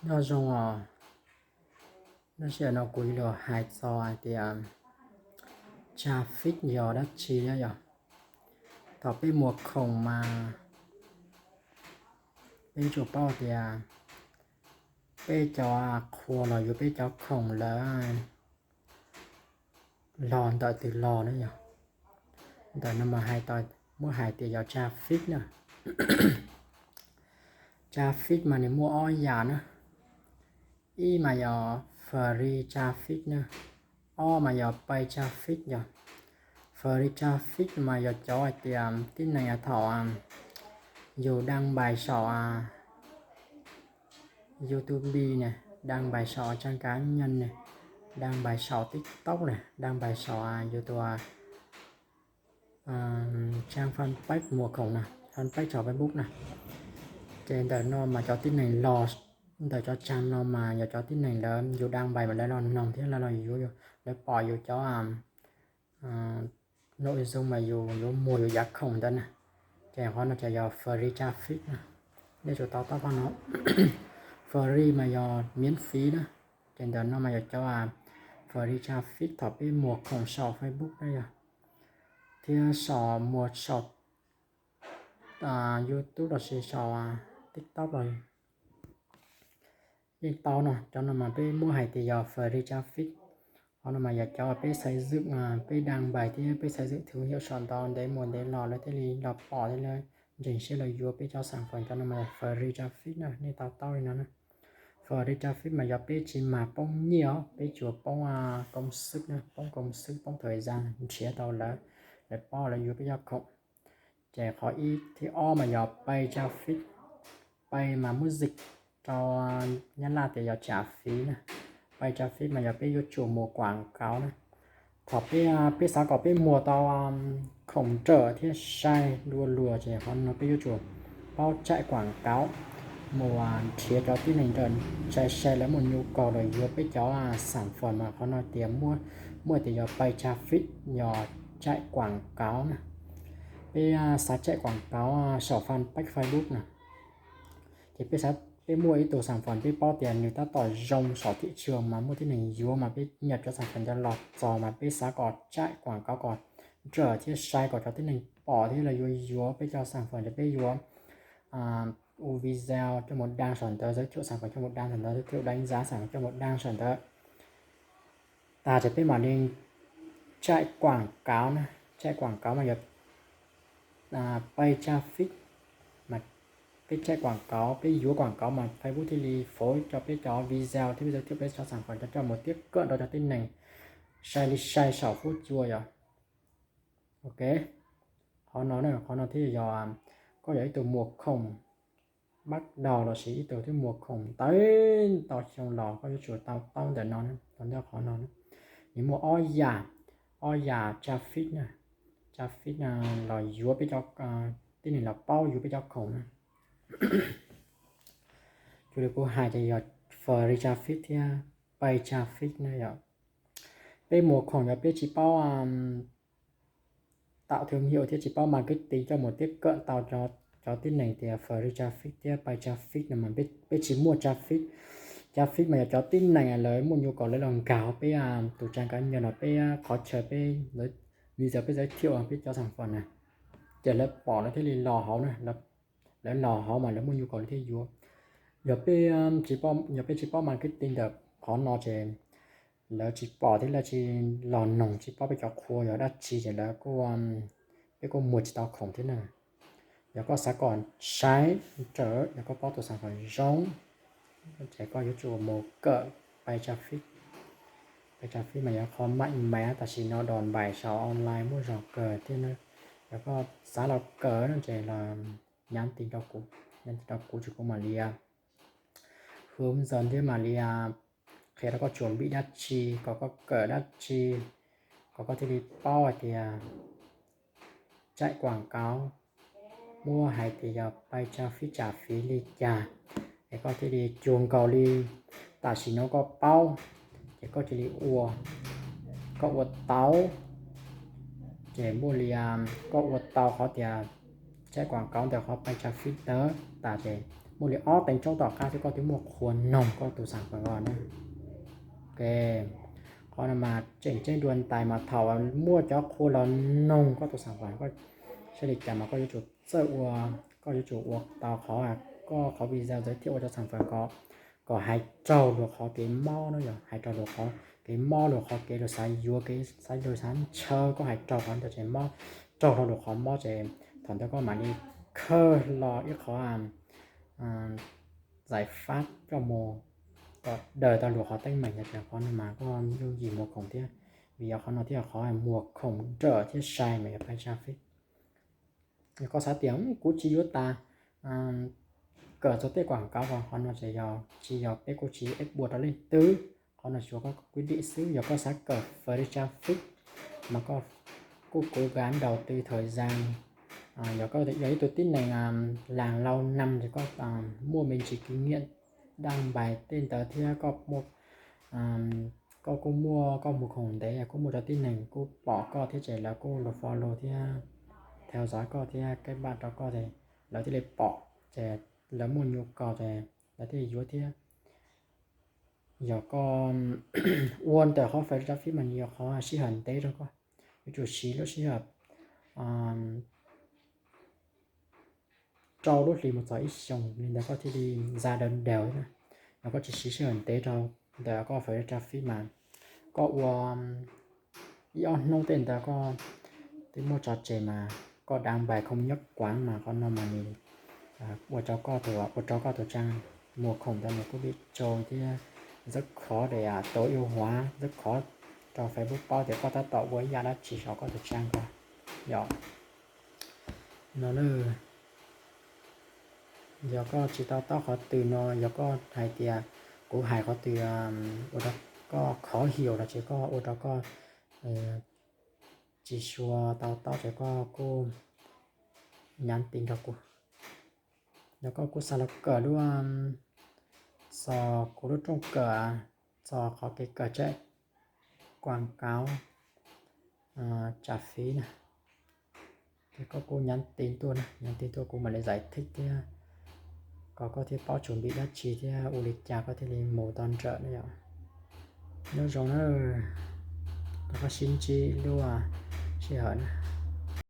Nyob zoo os, tab sis no kuv yuav los hais txog hais tias traffic yog dab tsi na yog. Thaum peb muag khoom mas peb yuav tsum paub tias peb cov qhua los yog peb cov khoom lawv los ntawm twg los na yog. Ntawm no mas hais tau, muab hais tias yog traffic na. Traffic mas nws muaj ob yam na. Ib mas yog free traffic na, ob mas yog paid traffic yog. Free traffic mas yog cov hais tias tib neeg thaum yus đăng bài saum YouTube ne, đăng bài saum trang cá nhân ne, đăng bài saum TikTok ne, đăng bài saum yus tus trang fanpage muag khoom na, fanpage saum Facebook na. Ces ntawm no mas cov tib neeg los, ntawm cov trang no mas yog cov tib neeg lawv yus đăng bài mas lawv los noog thiab lawv los yuav, lawv pom yus cov nội dung mas yus yuav muag yus yav khoom ntawd na. Ces qhov no ces yog free traffic na. Nej tsum to taub qhov no. Free mas yog miễn phí na. Ces ntawm no mas yog cov free traffic thaum peb muag khoom saum Facebook na yog, thiab saum, muag saum YouTube los sis saum TikTok los yeej tau no. Cov no mas peb muab hais tias yog free traffic. Qhov no mas yog cov peb xây dựng, peb đăng bài thiab peb xây dựng thương hiệu saum ntawd ntev mus ntev los lawv thiaj li los pom thiab lawv ntseeg siab los yuav peb cov sản phẩm. Cov no mas yog free traffic na, nej to taub li no na. Free traffic mas yog peb tsis mag poob nyiaj os, peb tsuas poob công sức na, poob công sức, poob thời gian nrhiav tau lawv, lawv paub lawv yuav peb cov khoom. Ces qhov ib, thib ob mas yog paid traffic. Paid mas muab dịch rau Nyab Laj tias yog trả phí na. Paid trả phí mas yog peb yuav tsum mus quảng cáo na. Thaum peb, peb xav kom peb muag tau khoom nrawm thiab sai dua luag ces qhov no peb yuav tsum paub chạy quảng cáo, mus nrhiav cov tib neeg nrawm sai sai lawv muaj nhu cầu los yuav peb cov sản phẩm mas qhov no tias muab, muab tias yog paid traffic, yog chạy quảng cáo na. Peb xav chạy quảng cáo saum fanpage Facebook na. Ces peb xav, peb muaj ib tug sản phẩm peb paub tias nws tab tom zoo saum thị trường mas muaj tib neeg yuav mas peb nhập cov sản phẩm ntawd los txog mas peb xav kom chạy quảng cáo kom nrawm thiab sai kom cov tib neeg pom thiab lawv yuav yuav peb cov sản phẩm ces peb yuav ua video coj mus đăng saum ntawd, giới thiệu sản phẩm coj mus đăng saum ntawd, giới thiệu đánh giá sản phẩm coj mus đăng saum ntawd. Tas ces peb mam li chạy quảng cáo na. Chạy quảng cáo mas yog paid traffic, mas peb chạy quảng cáo, peb yuav quảng cáo mas Facebook thiaj li phối cho peb cov video thiab peb giới thiệu peb cov sản phẩm coj mus tiếp cận rau cov tib neeg sai li sai saum fuab cua yog. Ok, qhov no, qhov no thiaj yog koj yog ib tug muag khoom bắt đầu los sis ib tug twb muag khoom ntev ntau xyoo los koj yuav tsum to taub ntawm no, to taub qhov no. Nws muaj ob yam, ob yam traffic na. Traffic los yuav peb cov, tib neeg los paub yuav peb cov khoom na. Cuag li kuv hais ces yog free traffic thiab paid traffic na yog. Peb muag khoom yog peb tsis paub tạo thương hiệu thiab tsis paub marketing coj mus tiếp cận tau cov tib neeg tias free traffic thiab paid traffic no mas peb tsis muaj traffic. Traffic mas yog cov tib neeg lawv muaj nhu cầu lawv los nkag peb tus trang cá nhân los peb qhov chaw peb, video peb giới thiệu peb cov sản phẩm na, ces lawv pom lawv thiaj li los hauv na. Lawv los hauv mas lawv muaj nhu cầu lawv thiaj yuav. Yog peb, yog peb tsis paub marketing ntawm qhov no ces lawv tsis pom thiab lawv tsis los noog tsis paub peb cov qhua yog dab tsi ces lawv kuj, peb kuj muag tsis tau khoom thiab na. Yog koj xav kom sai nrawm, yog koj paub tus sản phẩm zoo, ces koj yuav tsum mus kawm paid traffic. Paid traffic mas yog qhov maj mas tam sim no đòn bẩy saum online muaj zog kawg thiab na. Yog koj xav los kawm no ces los nhắn tin rau kuv, nhắn tin rau kuv ces kuv mam li hướng dẫn thiab mam li qhia rau koj chuẩn bị dab tsi, kom koj kawm dab tsi, kom koj thiaj li paub hais tias chạy quảng cáo, muab hais tias yog paid traffic trả phí li cas, es koj thiaj li cuag nkaus li tam sim no koj paub, ces koj cia li ua, koj ua tau, ces muaj li koj ua tau qhov tias chạy quảng cáo ntawm qhov paid traffic ntawd tas ces muaj li ob teev tsoob tom qab thiab koj twb muaj qhua noog koj tus xaam fawm ko na. Ok, qhov no mas tseem ceeb dua ntais mas thaum muaj cov qhua los noog koj tus xaam fawm, koj siab li cas mas koj yuav tsum txawj ua, koj yuav tsum ua tau qhov, koj qhov video ntawd thiaj ua cov xaam fawm ko kom hais raug luag qhov kev mob no yog hais raug luag qhov kev mob, luag qhov kev luag xav yuav, kev xav luag xav ntshaw, koj hais raug qhov ntawd ces mob, raug rau luag qhov mob ces thaum ntawd koj mam li khawb los ib qhov zais fab coj mus kom daws tau luag qhov teeb meem. Yog tias qhov no mas koj yooj yim muag khoom thiab, vim yog qhov no thiaj yog qhov muag khoom nrawm thiab sai mas yog pais tsa fib. Yog koj xav tias kuv tsis yuav tas kawm txog tej quảng cáo, qhov no ces yog tsis yog peb kuj tsis ua rau leej twg. Qhov no tsuas koj quyết định xwb. Yog koj xav kawm fais li tsa fib mas koj kuj kuv gab đầu tư thời gian. Yog koj yog ib tug tib neeg làm lâu năm ces koj muaj me ntsis kinh nghiệm đăng bài tej ntawd thiab koj muaj, koj kuj muaj, koj muag khoom ntev kuj muaj cov tib neeg kuj pom koj thiab ces lawv kuj los follow thiab theo dõi koj thiab kết bạn rau koj ces lawv thiaj li pom ces lawv muaj nhu cầu ces lawv thiaj li yuav thiab. Yog koj ua ntawm qhov fais li tsa fib mas nws yog qhov sij hawm ntev rau koj, yuav tsum siv lub sij hawm rau lub hlis mus txog ib xyoos li ntawd koj thiaj li ra đầu đầu na. Yog koj tsis siv sij hawm ntev rau ntawm koj fais li tsa fib mas koj ua ib ob hnub tej ntawd koj twb muaj tso tseg mas koj đăng bài không nhất quán mas qhov no mas nws ua rau koj tus, ua rau koj tus trang muag khoom ntawd nws kuj bị trôi thiab rất khó để tối ưu hóa, rất khó rau Facebook paub tias koj tab tom ua ib yam dab tsi rau koj tus trang ko. Yog no na, yog koj tsis to taub qhov twg no, yog koj hais tias kuv hais qhov twg ua rau koj khó hiểu los ces koj ua rau koj tsis sua to taub ces koj kuj nhắn tin rau kuv. Yog koj kuj xav los kawm lub, xav kuv lub rooj kawm, xav qhov kev kawm tsev quảng cáo tsa fib na, ces koj kuj nhắn tin tuaj na, nhắn tin tuaj kuv mam li giải thích thiab kom koj thiaj paub chuẩn bị dab tsi thiab ua li cas koj thiaj li mus tau nrawm na yom. Nyob zoo na, kom koj sib ntsib lub sij hawm na.